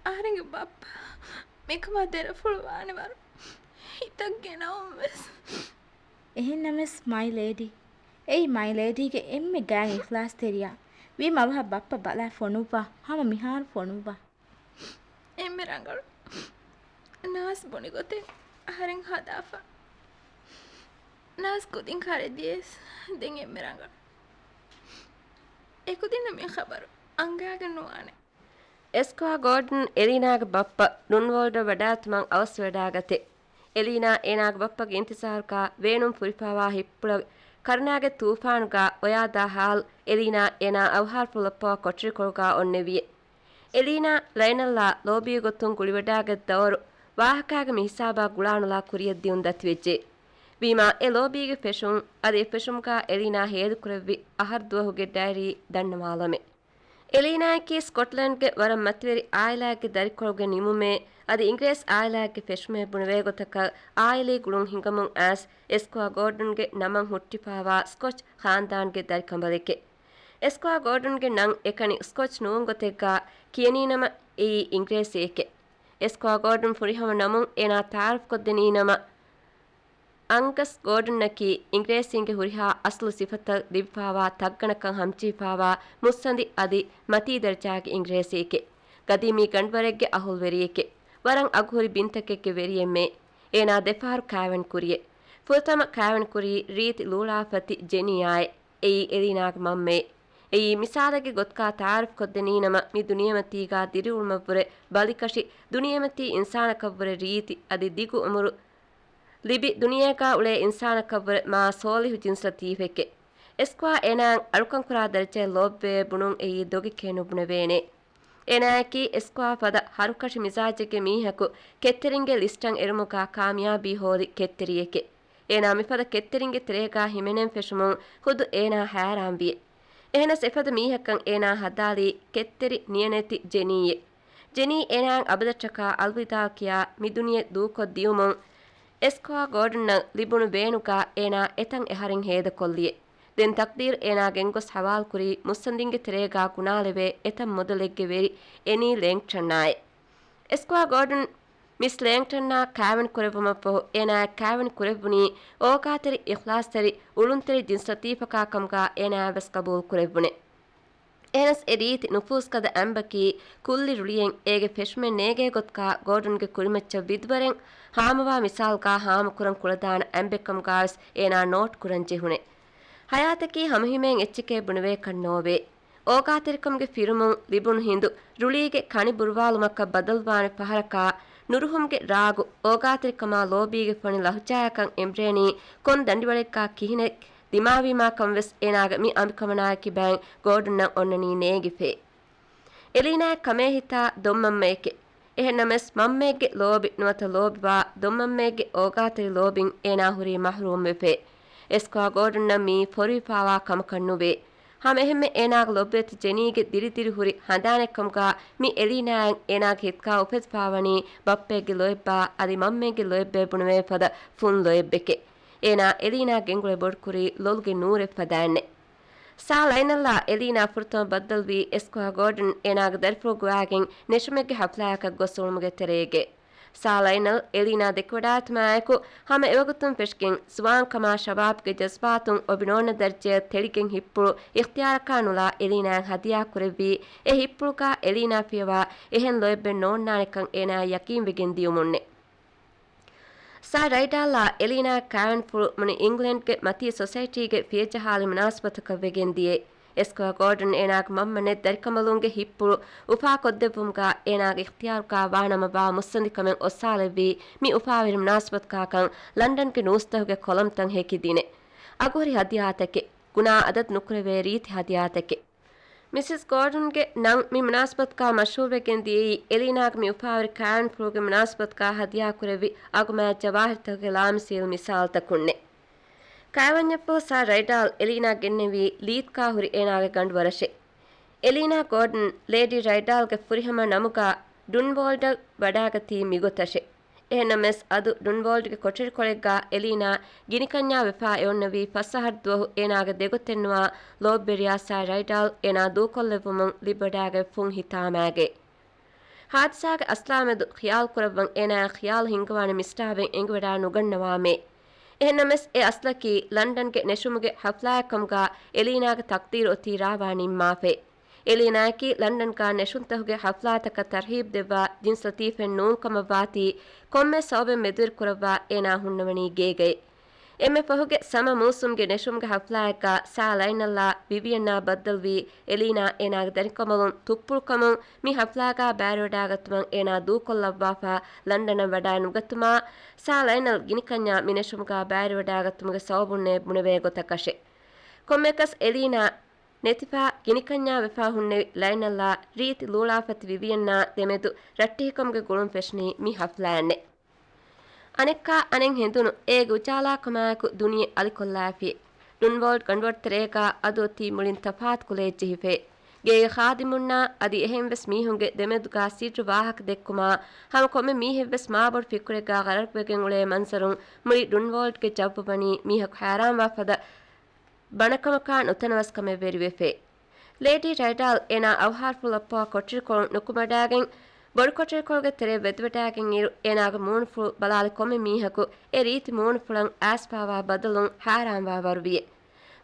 އަހަރެންގެ ބައްޕަ މިކަމާ ދެރަފުޅުވާނެ ވަރު ހިތަށް ގެނައުން ވެސް. އެހެންނަމަވެސް މައި ލޭޑީ، އެއީ މައި ލޭޑީގެ އެންމެ ގާތް އިޚްލާޞްތެރިޔާ. ވީމަ އަވަހަށް ބައްޕަ ބަލާ ފޮނުއްވާ، ހަމަ މިހާރު ފޮނުއްވާ. އެންމެ ރަނގަޅު. ނާސް ބުނި ގޮތެއް އަހަރެން ހަދާފަ. ނާސް ކުދިން ކަރެއް ދިޔަސް ދެން އެންމެ ރަނގަޅު. އެކުދިންނަށް މި ޚަބަރު އަނގައިގެން ނުވާނެ. އެސްކޮއާ ގޯޑަން އެލީނާގެ ބައްޕަ ޑުންވޯލްޑަށް ވަޑާއަތުމަށް އަވަސްވެވަޑާގަތޭ. އެލީނާ އޭނާގެ ބައްޕަގެ އިންތިޒާރުގަ ވޭނުން ފުރިފާވާ ހިއްޕުޅަށް ކަރުނާގެ ތޫފާނުގަ އޮޔާދާ ހާލު އެލީނާ އޭނާ އަވަހާރަފުޅު ލައްޕަވާ ކޮޓަރިކޮޅުގަ އޮންނެވިއޭ. އެލީނާ ލައިނަލްއާ ލޯބީގެ ގޮތުން ގުޅިވަޑާގަތް ދައުރު ވާހަކާގެ މިހިސާބާ ގުޅާނުލާ ކުރިއަށް ދިޔުން ދަތިވެއްޖެ. ވީމާ އެ ލޯބީގެ ފެށުން އަދި އެ ފެށުމުގަ އެލީނާ ހޭދަކުރެއްވި އަހަރު ދުވަހުގެ ޑައިރީ ދަންނަވާލަމެ. އެލީނާއަކީ ސްކޮޓްލެންޑްގެ ވަރަށް މަތިވެރި އާއިލާއެއްގެ ދަރިކޮޅުގެ ނިމުމޭ އަދި އިނގިރޭސި އާއިލާއެއްގެ ފެށުމޭ ބުނެވޭ ގޮތަކަށް އާއިލީ ގުޅުން ހިނގަމުން އައިސް އެސްކޮއާ ގޯޑަންގެ ނަމަށް ހުއްޓިފާވާ ސްކޮޗް ޚާންދާންގެ ދަރިކަނބަލެކޭ. އެސްކޮއާ ގޯޑަންގެ ނަން އެކަނި ސްކޮޗް ނޫން ގޮތެއްގަ ކިޔަނީނަމަ އެއީ އިނގިރޭސިއެކޭ. އެސްކޮއާ ގޯޑަން ފުރިހަމަ ނަމުން އޭނާ ތައާރަފްކޮށްދެނީނަމަ، އަންގަސް ގޯޑަންއަކީ އިނގިރޭސީންގެ ހުރިހާ އަސްލު ސިފަތައް ލިބިފާވާ ތައްގަނޑަކަށް ހަމަޖެހިފާވާ މުއްސަނދި އަދި މަތީ ދަރަޖާގެ އިނގިރޭސިއެކޭ. ގަދީމީ ގަނޑުވަރެއްގެ އަހުލުވެރިއެކޭ. ވަރަށް އަގުހުރި ބިންތަކެއްގެ ވެރިއެއްމެ. އޭނާ ދެފަހަރު ކާވެނިކުރިއޭ. ފުރަތަމަ ކާވެނިކުރީ ރީތި ލޫޅާފަތި ޖެނީއާއޭ. އެއީ އެލީނާގެ މަންމައޭ. އެއީ މިސާލެއްގެ ގޮތުގަ ތައާރަފްކޮށްދެނީނަމަ މި ދުނިޔެމަތީގަ ދިރިއުޅުމަށްވުރެ ބަލިކަށި ދުނިޔެމަތީ އިންސާނަކަށްވުރެ ރީތި އަދި ދިގު އުމުރު ލިބި ދުނިޔޭގަ އުޅޭ އިންސާނަކަށްވުރެ މާ ސޯލިހު ޖިންސް ލަތީފެކޭ. އެސްކޮއާ އޭނާއަށް އަޅުކަންކުރާ ދަރަޖައެއް ލޯބިވޭ ބުނުން އެއީ ދޮގެކޭ ނުބުނެވޭނެ. އޭނާއަކީ އެސްކޮއާ ފަދަ ހަރުކަށި މިޒާޖެއްގެ މީހަކު ކެތްތެރިންގެ ލިސްޓަށް އެރުމުގަ ކާމިޔާބީ ހޯދި ކެތްތެރިއެކޭ. އޭނާ މިފަދަ ކެތްތެރިންގެ ތެރޭގަ ހިމެނެން ފެށުމުން ޚުދު އޭނާ ހައިރާންވިއެ. އެހެނަސް އެފަދަ މީހަކަށް އޭނާ ހަދާލީ ކެތްތެރި ނިޔަނެތި ޖެނީއެއް. ޖެނީ އޭނާއަށް އަބަދަށްޓަކާ އަލްވިދާޢު ކިޔާ މި ދުނިޔެ ދޫކޮށް ދިޔުމުން އެސްކޮއާ ގޯޑަންއަށް ލިބުނު ވޭނުގަ އޭނާ އެތަން އެހަރެން ހޭދަކޮށްލިއެ. ދެން ތަޤްދީރު އޭނާ ގެންގޮސް ހަވާލުކުރީ މުއްސަނދިންގެ ތެރޭގަ ގުނާލެވޭ އެތައް މޮދެލެއްގެ ވެރި އެނީ ލޭންގްޓަންއާއި. އެސްކޮއާ ގޯޑަން މިސް ލޭންގްޓަންއާ ކާވެނި ކުރެއްވުމަށްފަހު އޭނާއަށް ކާވެނި ކުރެއްވުނީ އޯގާތެރި، އިޚްލާޞްތެރި، އުޅުންތެރި ޖިންސް ލަތީފަކާ ކަމުގަ އޭނާއަށް ވެސް ޤަބޫލު ކުރެއްވުނެ. އެހެނަސް އެ ރީތި ނުފޫސްކަދަ އަނބަކީ ކުއްލި ރުޅިއެއް އޭގެ ފެށުމެއް ނޭގޭ ގޮތުގަ ގޯޑަންގެ ކުރިމައްޗަށް ވިދުވަރެން ހާމަވާ މިސާލުގަ ހާމަކުރަން ކުޅަދާނަ އަނބެއްކަމުގަވެސް އޭނާ ނޯޓް ކުރަން ޖެހުނެ. ހަޔާތަކީ ހަމަހިމޭން އެއްޗެކޭ ބުނެވޭކަށް ނޯވޭ. އޯގާތެރިކަމުގެ ފިރުމުން ލިބުނު ހިނދު ރުޅީގެ ކަނި ބުރުވާލުމަކަށް ބަދަލުވާނެ ފަހަރަކާ، ނުރުހުމްގެ ރާގު އޯގާތެރިކަމާ ލޯބީގެ ފޮނި ލަހުޖާއަކަށް އެނބުރޭނީ ކޮން ދަނޑިވަޅެއްގާ ކިހިނެއް ދިމާވީމާކަން ވެސް އޭނާގެ މި އަނބިކަމަނާއެކި ބައިން ގޯޑުންނަށް އޮންނަނީ ނޭނގިފޭ. އެލީނާއަށް ކަމޭހިތާ ދޮންމަންމައެކޭ. އެހެންނަމަވެސް، މަންމައެއްގެ ލޯބި ނުވަތަ ލޯބިވާ ދޮންމަންމައެއްގެ އޯގާތެރި ލޯބިން އޭނާ ހުރީ މަހްރޫމްވެފޭ. އެސްކޮއާ ގޯޑުންނަށް މިއީ ފޮރުވިފާވާ ކަމަކަށް ނުވޭ. ހަމައެހެންމެ އޭނާގެ ލޮބުވެތި ޖެނީގެ ދިރިދިރި ހުރި ހަނދާނެއްކަމުގާ މި އެލީނާއަށް އޭނާގެ ހިތުގާ އުފެދިފާވަނީ ބައްޕައެއްގެ ލޯތްބާ އަދި މަންމައެއްގެ ލޯތްބޭ ބުނެވޭ ފަދަ ފުން ލޯތްބެކޭ. އޭނާ އެލީނާ ގެންގުޅެ ބޮޑުކުރީ ލޮލުގެ ނޫރެއް ފަދައިންނޭ. ސާ ލައިނަލްއާ އެލީނާ ފުރަތަމަ ބައްދަލުވީ އެސްކޮއާ ގޯޑަން އޭނާގެ ދަރިފުޅު ގޮވާގެން ނެށުމެއްގެ ހަފްލާއަކަށް ގޮސް އުޅުމުގެ ތެރޭގައި. ސާ ލައިނަލް އެލީނާ ދެކެވަޑާގަތުމާއެކު ހަމަ އެވަގުތުން ފެށިގެން ޒުވާންކަމާ ޝަބާބްގެ ޖަޒްބާތުން އޮބި ނޯންނަ ދަރަޖަޔަށް ތެޅިގެން ހިއްޕުޅު އިޚްތިޔާރަކާ ނުލާ އެލީނާއަށް ހަދިޔާ ކުރެއްވީ އެ ހިއްޕުޅުގާ އެލީނާ ފިޔަވާ އެހެން ލޯތްބެއް ނޯންނާނެކަން އޭނާއަށް ޔަޤީންވެގެން ދިޔުމުންނޭ. ސާ ރައިޑާލްއާ އެލީނާ ކާވެންފުޅު މުޅި އިންގްލެންޑްގެ މަތީ ސޮސައިޓީގެ ފިޔަޖަހާލި މުނާސަބަތަކަށް ވެގެން ދިޔައީ. އެސްކޮއާ ގޯޑަން އޭނާގެ މަންމަ ނެތް ދަރިކަނބަލުންގެ ހިއްޕުޅު އުފާކޮށްދެއްވުމުގާ އޭނާގެ އިޚްތިޔާރުގާ ވާނަމަ ވާ މުއްސަނދިކަމެއް އޮއްސާލެއްވީ މި އުފާވެރި މުނާސަބަތުގާކަން ލަންޑަންގެ ނޫސްތަކުގެ ކޮލަމްތައް ހެކިދިނެ. އަގުހުރި ހަދިޔާތަކެއް، ގުނާ އަދަދު ނުކުރެވޭ ރީތި ހަދިޔާތަކެއް. މިސިސް ގޯޑަންގެ ނަން މި މުނާސަބަތުގާ މަޝްހޫރުވެގެން ދިޔައީ އެލީނާގެ މި އުފާވެރި ކާވެންފުޅުގެ މުނާސަބަތުގާ ހަދިޔާކުރެއްވި އަގުމާތް ޖަވާހިރުތަކުގެ ލާމިސީލު މިސާލުތަކުންނޭ. ކާވެންޏަށްފަހު ސާ ރައިޑާލް އެލީނާ ގެންނެވީ ލީތްގާ ހުރި އޭނާގެ ގަނޑުވަރަށޭ. އެލީނާ ގޯޑަން ލޭޑީ ރައިޑާލްގެ ފުރިހަމަ ނަމުގާ ޑުންވޯލްޑަށް ވަޑާގަތީ މިގޮތަށޭ. އެހެންނަމަވެސް، އަދު ޑުންވޯލްޑްގެ ކޮޓަރިކޮޅެއްގާ އެލީނާ ގިނިކަންޏާ ވެފާ އެއޮންނެވީ ފަސް އަހަރު ދުވަހު އޭނާގެ ދެގޮތެއްނުވާ ލޯބިވެރިޔާ ސާ ރައިޑާލް އޭނާ ދޫކޮށްލެއްވުމުން ލިބިވަޑާގަތް ފުން ހިތާމައިގައި. ހާދިސާގެ އަސްލާ މެދު ޚިޔާލު ކުރައްވަން އޭނާއަށް ޚިޔާލު ހިންގަވާނެ މިސްޓާބެން އެނގިވަޑާ ނުގަންނަވާމޭ. އެހެންނަމަވެސް، އެ އަސްލަކީ ލަންޑަންގެ ނެށުމުގެ ހަފްލާއެއްކަމުގާ އެލީނާގެ ތަޤްދީރު އޮތީ ރާވާ ނިންމާފައި. އެލީނާއަކީ ލަންޑަންގާ ނެށުންތަކުގެ ހަފްލާތަކަށް ތަރްހީބް ދެއްވާ ޖިންސް ލަތީފެއް ނޫންކަމަށްވާތީ، ކޮންމެ ސަބަބެއް މެދުވެރިކުރައްވާ އޭނާ ހުންނަވަނީ ގޭގައި. އެންމެ ފަހުގެ ސަމަ މޫސުމްގެ ނެށުމުގެ ހަފްލާއެއްގާ ސާ ލައިނަލްއާ ވިވިއަންއާ ބައްދަލުވީ އެލީނާ އޭނާގެ ދަރިކަނބަލުން ތުއްޕުޅުކަމުން މި ހަފްލާގާ ބައިވެރިވަޑާގަތުމަށް އޭނާ ދޫކޮށްލައްވާފާ ލަންޑަނަށް ވަޑާ ނުގަތުމާ، ސާ ލައިނަލް ގިނިކަންޏާ މި ނެށުމުގާ ބައިވެރިވަޑާގަތުމުގެ ސަބަބުންނޭ ބުނެވޭ ގޮތަކަށެ. ކޮންމެއަކަސް އެލީނާ ނެތިފާ ގިނިކަންޏާ ވެފާ ހުންނެވި ލައިނަލްއާ ރީތި ލޫޅާފަތި ވިވިއަންއާ ދެމެދު ރައްޓެހިކަމުގެ ގުޅުން ފެށުނީ މި ހަފްލާއިންނެ. އަނެއްކާ އަނެއް ހެނދުނު އޭގެ އުޖާލާކަމާއެކު ދުނިޔެ އަލިކޮށްލާފި. ޑުންވޯލްޑް ގަނޑުވަރު ތެރޭގާ އަދު އޮތީ މުޅިން ތަފާތު ކުލައެއް ޖެހިފައި. ގޭގެ ޚާދިމުންނާ އަދި އެހެންވެސް މީހުންގެ ދެމެދުގާ ސިއްރު ވާހަކަ ދެއްކުމާ، ހަމަ ކޮންމެ މީހެއްވެސް މާބޮޑު ފިކުރެއްގާ ޣަރަޤުވެގެން އުޅޭ މަންޒަރުން މުޅި ޑުންވޯލްޑްގެ ޖައްވު ވަނީ މީހަކު ހައިރާންވާ ފަދަ ބަނަކަމަކާ ނުތަނަވަސްކަމެއް ވެރިވެފައި. ލޭޑީ ރައިޑާލް އޭނާ އަވަހާރަފުޅަށްޕަހު ކޮޓަރިކޮޅު ނުކުމެވަޑާގެން، ބޮޑުކޮޓަރިކޮޅުގެ ތެރެއަށް ވެދިވަޑާގެން އިރު، އޭނާގެ މޫނުފުޅު ބަލާލި ކޮންމެ މީހަކު އެ ރީތި މޫނުފުޅަށް އައިސްފާވާ ބަދަލުން ހައިރާންވާވަރުވިއެ.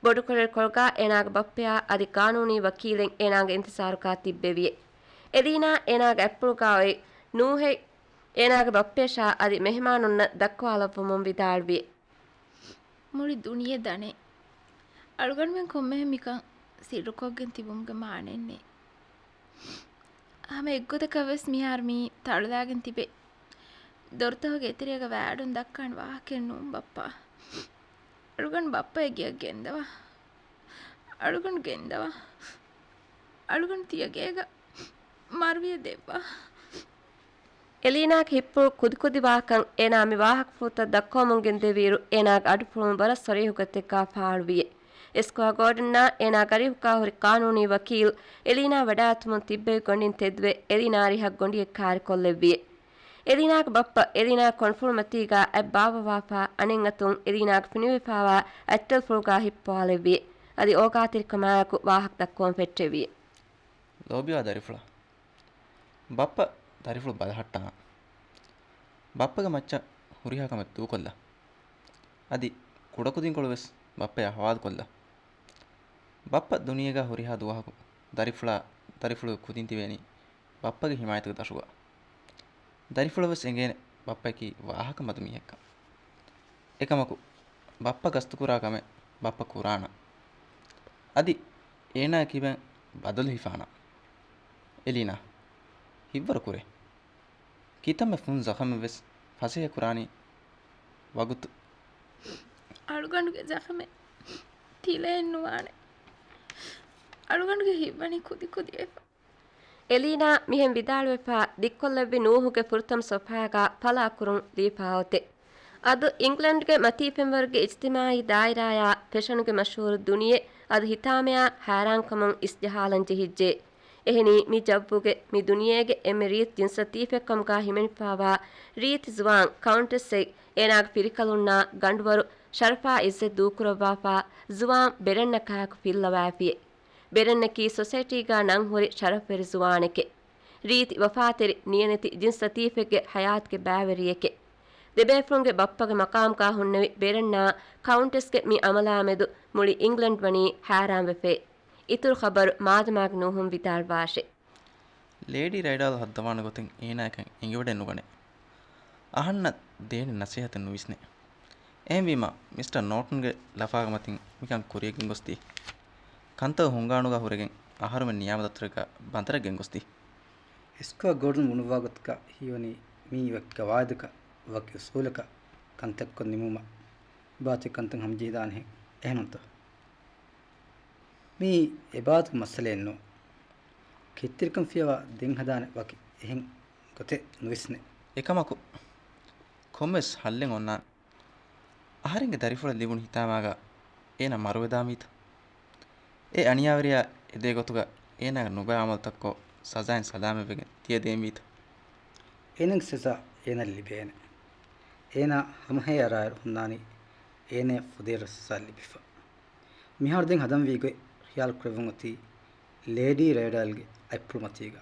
ބޮޑުކޮޓަރިކޮޅުގާ އޭނާގެ ބައްޕަޔާ އަދި ގާނޫނީ ވަކީލެއް އޭނާގެ އިންތިޒާރުގާ ތިއްބެވިއެ. އެލީނާ އޭނާގެ އަތްޕުޅުގާ އޮތް ނޫހެއް އޭނާގެ ބައްޕަޔަށާ އަދި މެހެމާނުންނަށް ދައްކަވާލައްވަމުން ވިދާޅުވިއެ. މުޅި ދުނިޔެ ދަނޭ. އަޅުގަނޑުމެން ކޮންމެހެން މިކަން ސިއްރުކޮށްގެން ތިބުމުގެ މާނައެއްނެތް. ހަމަ އެއްގޮތަކަށް ވެސް މިހާރު މީ ތަޅުލާގެން ތިބެ. ދޮރުތަކުގެ އެތެރޭގަ ވައި އަޑުން ދައްކާނެ ވާހަކައެއް ނޫން ބައްޕާ. އަޅުގަނޑު ބައްޕަ އެ ގެޔަށް ގެންދަވާ. އަޅުގަނޑު ގެންދަވާ. އަޅުގަނޑު ތިޔަ ގޭގަ މަރުވިޔަ ދެއްވާ. އެލީނާގެ ހިއްޕުޅު ކުދިކުދި ވާކަން އޭނާ މި ވާހަކަފުޅުތައް ދައްކަވަމުން ގެންދެވިއިރު، އޭނާގެ އަޑުފުޅުން ވަރަށް ސަރީހުގޮތެއްގާ ފާޅުވިއެ. އެސްކޮއާ ގޯޑަންއާ އޭނާ ގަރީހުގާ ހުރި ޤާނޫނީ ވަކީލް އެލީނާ ވަޑާއެތުމުން ތިއްބެވި ގޮނޑިން ތެދުވެ، އެލީނާ އަރިހަށް ގޮނޑިއެއް ކާރިކޮށްލެއްވިއެ. އެލީނާގެ ބައްޕަ އެލީނާ ކޮންފުޅުމަތީގާ އަތް ބާއްވަވާފާ އަނެއް އަތުން އެލީނާގެ ފިނިވެފާވާ އަތްތަލްފުޅުގާ ހިއްޕުވާލެއްވިއެ. އަދި އޯގާތެރިކަމާއެކު ވާހަކަ ދައްކަވަން ފެއްޓެވިއެ. ލޯބިވާ ދަރިފުޅާ. ބައްޕަ ދަރިފުޅު ބަލަހައްޓާނަން. ބައްޕަގެ މައްޗަށް ހުރިހާ ކަމެއް ދޫކޮށްލާ. އަދި ކުޑަކުދިންކޮޅު ވެސް ބައްޕަޔާ ހަވާލުކޮށްލާ. ބައްޕަ ދުނިޔޭގާ ހުރިހާ ދުވަހަކު ދަރިފުޅާ، ދަރިފުޅުގެ ކުދިން ތިބޭނީ ބައްޕަގެ ހިމާޔަތުގެ ދަށުގާ. ދަރިފުޅަށް ވެސް އެނގޭނެ ބައްޕަޔަކީ ވާހަކަ މަދު މީހެއްކަން. އެކަމަކު، ބައްޕަ ގަސްތުކުރާ ކަމެއް ބައްޕަ ކުރާނަން. އަދި އޭނާ ކިބައިން ބަދަލު ހިފާނަން. އެލީނާ، ހިތްވަރު ކުރޭ. ކިތަންމެ ފުން ޒަޚަމެއް ވެސް ފަސޭހަ ކުރާނީ ވަގުތު. އަޅުގަނޑުގެ ޒަޚަމެއް ތިލައެއް ނުވާނެ. އަޅުގަނޑުގެ ހިތްވަނީ ކުދިކުދިވެފަ. އެލީނާ މިހެން ވިދާޅުވެފަ ދިއްކޮށްލެއްވި ނޫހުގެ ފުރަތަމަ ސޮފްހާގަ ފަލާ ކުރުން ލީފާ އޮތެ. އަދު އިންގްލެންޑްގެ މަތީ ފެންވަރުގެ އިޖްތިމާއީ ދާއިރާޔާ ފެޝަނުގެ މަޝްހޫރު ދުނިޔެ އަދު ހިތާމަޔާ ހައިރާންކަމުން އިސްޖަހާލަން ޖެހިއްޖެ. އެހެނީ މި ޖައްވުގެ މި ދުނިޔޭގެ އެންމެ ރީތި ޖިންސް ލަތީފެއްކަމުގަ ހިމެނިފާވާ ރީތި ޒުވާން ކައުންޓެސްއެއް އޭނާގެ ފިރިކަލުންނާ ގަނޑުވަރު ޝަރަފާ އިއްޒަތް ދޫކުރައްވާފާ ޒުވާން ބެރެންނަކާއެކު ފިއްލަވާފިއެ. ބެރެންނަކީ ސޮސައިޓީގަ ނަންހުރި ޝަރަފުވެރި ޒުވާނެކެ. ރީތި ވަފާތެރި ނިޔަނެތި ޖިންސް ލަތީފެއްގެ ހަޔާތުގެ ބައިވެރިއެކެ. ދެބޭފުޅުންގެ ބައްޕަގެ މަޤާމުގަ ހުންނެވި ބެރެންނާ ކައުންޓެސްގެ މި އަމަލާމެދު މުޅި އިންގްލެންޑް ވަނީ ހައިރާންވެފައި. އިތުރު ޚަބަރު މާދަމާގެ ނޫހުން ވިދާޅުވާށެ. ލޭޑީ ރައިޑާލް ހައްދަވާނެ ގޮތެއް އޭނާއަކަށް އެނގިވަޑައެއް ނުގަނޭ. އަހަންނަށް ދޭނެ ނަސޭހަތެއް ނުވިސްނޭ. އެހެންވީމަ، މިސްޓަރ ނޯޓަންގެ ލަފާގެ މަތިން މިކަން ކުރިޔަށް ގެންގޮސްދީ. ކަންތައް ހުންގާނުގަ ހުރެގެން އަހަރުމެން ނިޔާމަތް ދަފްތަރެއްގަ ބަނދަރަށް ގެންގޮސްދީ. އިސްކޮއަށް ގޮޑުން ބުނުއްވާ ގޮތަކަށް ހީވަނީ މީ ވަކި ގަވާއިދަކަށް، ވަކި އުސޫލަކަށް ކަންތައްކޮށް ނިމުމަށް ބާތި ކަންތައް ހަމަޖެހިދާނެހެން. އެހެންނޫންތޯ؟ މީ އެބާތު މައްސަލައެއްނޫ. ކެތްތެރިކަން ފިޔަވާ ދެން ހަދާނެ ވަކި އެހެން ގޮތެއް ނުވިސްނޭ. އެކަމަކު، ކޮންމެސް ހައްލެއް އޮންނާނެ. އަހަރެންގެ ދަރިފުޅަށް ލިބުނު ހިތާމާގަ އޭނަ މަރުވެދާންވީތަ؟ އެ އަނިޔާވެރިޔާ އެދޭ ގޮތުގަ އޭނާގެ ނުބައި އަމަލުތައްކޮށް ސަޒާއިން ސަލާމަތްވެގެން ތިޔަ ދޭންވީތަ؟ އޭނަގެ ސަޒާ އޭނަ ލިބޭނެ. އޭނާ ހަމަހޭ އަރާއިރު ހުންނާނީ އޭނަ ފުދޭވަރު ސަޒާ ލިބިފަ. މިހާރު ދެން ހަދަންވީ ގޮތް ޚިޔާލު ކުރެއްވުން އޮތީ ލޭޑީ ރައިޑާލްގެ އަތްޕުޅު މަތީގަ.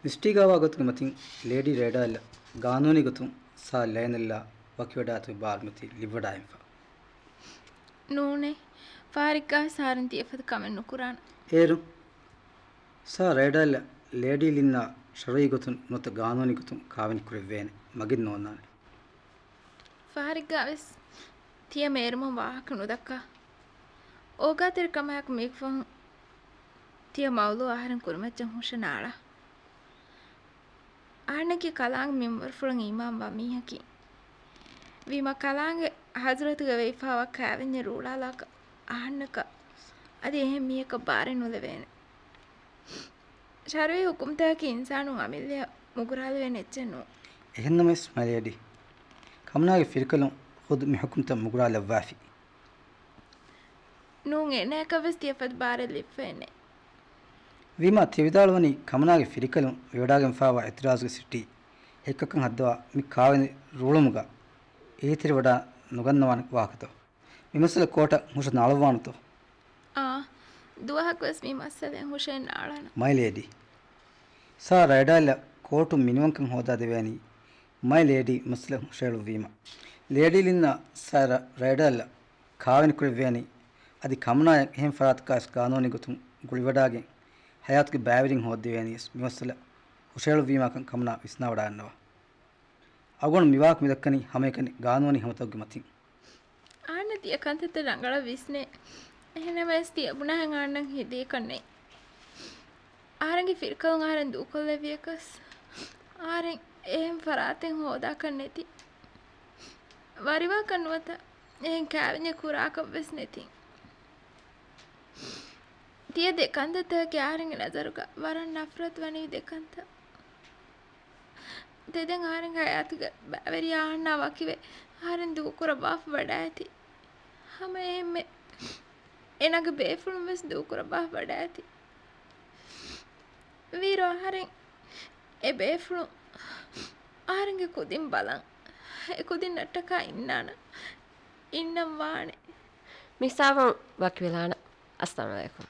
މިސްޓީގާވާ ގޮތުގެ މަތިން ލޭޑީ ރައިޑާލް ގާނޫނީ ގޮތުން ސާ ލަޔަނަލްއާ ވަކިވެޑާތު ބާރުމަތި ލިބިވަޑާއިންފަ. ނޫނޭ، ފާރިއްގާ ސާރުން ތިޔަފަދަ ކަމެއް ނުކުރާނަ. އޭރު ސާ ރައިޑާލް ލޭޑީލިންނާ ޝަރުއީ ގޮތުން ނުވަތަ ގާނޫނީ ގޮތުން ކާވެނި ކުރެއްވޭނެ މަގެއް ނޯންނާނެ. ފާރިއްގާވެސް ތިޔަ މޭރުމަށް ވާހަކަ ނުދައްކާ. އޯގާތެރިކަމާއެކު މީގެފަހުން ތިޔަ މައުލޫ އަހަރެން ކުރިމައްޗަށް ހުށަނާޅާ. އަހަންނަކީ ކަލާނގެ މިންވަރުފުޅަށް އީމާންވާ މީހަކީ. ވީމާ ކަލާނގެ ހަޒުރަތުގެ ވެއިފާވާ ކާވެންޏެއް ރޫޅާލާކަށް އަހަންނަކަށް އަދި އެހެން މީހަކަށް ބާރެއް ނުލެވޭނެ. ޝަރުއީ ހުކުމްތަކަކީ އިންސާނުން އަމިއްލަޔަށް މުގުރާލެވޭނެ އެއްޗެއް ނޫން. އެހެންނަމަވެސް މަލޭޑީ، ކަމަނާގެ ފިރިކަލުން ޚުދު މި ހުކުމްތައް މުގުރާލައްވާފި. ނޫން އޭނަޔަކަށްވެސް ތިޔަފަދަ ބާރެއް ލިބިފައެއްނެއް. ވީމާ ތިޔަ ވިދާޅުވަނީ ކަމަނާގެ ފިރިކަލުން ވެވަޑާގެންފާވާ އިތުރާޒުގެ ސިޓީ ހެއްކަކަށް ހައްދަވާ މި ކާވެނި ރޫޅުމުގަ އެހީތެރިވަޑާ ނުގަންނަވާނެ ވާހަކަތޯ؟ މި މައްސަލަ ކޯޓަށް ހުށަ ނާޅުއްވާނެތޯ؟ އާ، ދުވަހަކުވެސް މި މައްސަލައިން ހުށައެއް ނާޅާނަ. މައި ލޭޑީ، ސާ ރައިޑާލްއަށް ކޯޓުން މިނިވަންކަން ހޯދާދެވޭނީ މައި ލޭޑީ މައްސަލަ ހުށަހެޅުއްވީމަ. ލޭޑީލިންނާ ސާ ރަ-، ރައިޑާލްއަށް ކާވެނިކުރެއްވޭނީ އަދި ކަމަނާޔަށް އެހެން ފަރާތަކާވެސް ގާނޫނީ ގޮތުން ގުޅިވަޑާގެން ހަޔާތުގެ ބައިވެރިން ހޯއްދެވޭނީވެސް މި މައްސަލަ ހުށަހެޅުއްވީމާކަން ކަމަނާ ވިސްނާވަޑައިގަންނަވާ. އަޅުގަނޑު މިވާހަކަ މިދައްކަނީ ހަމައެކަނި ގާނޫނީ ހަމަތަކުގެ މަތިން. އަހަންނަށް ތިޔަ ކަންތައްތައް ރަނގަޅަށް ވިސްނޭ. އެހެންނަމަވެސް ތިޔަ ބުނާހެން އަހަންނަށް ހެދޭކަށް ނެތް. އަހަރެންގެ ފިރިކަލުން އަހަރެން ދޫކޮށްލެއްވިޔަކަސް އަހަރެން އެހެން ފަރާތެއް ހޯދާކަށް ނެތި. ވަރިވާކަށް ނުވަތަ އެހެން ކާވެންޏެއް ކުރާކަށްވެސް ނެތި. ތިޔަ ދެ ކަންތައްތަކަކީ އަހަރެންގެ ނަޒަރުގަ ވަރަށް ނަފްރަތު ވަނީ ދެ ކަންތައް. ތެދެން އަހަރެންގެ ހަޔާތުގެ ބައިވެރިޔާ އަހަންނާ ވަކިވެ އަހަރެން ދޫކުރައްވާފަ ވަޑައިތި. ހަމަ އެހެންމެ އޭނާގެ ބޭފުޅުން ވެސް ދޫކުރައްވާފަ ވަޑައިތި. ވީރޯ އަހަރެން އެ ބޭފުޅުން އަހަރެންގެ ކުދިން ބަލަން، އެ ކުދިންނަށްޓަކާ އިންނާނަން، އިންނަން ވާނެ. މިސާވަން ވަކިވެލާނަން. އައްސަލާމު ޢަލައިކުމް.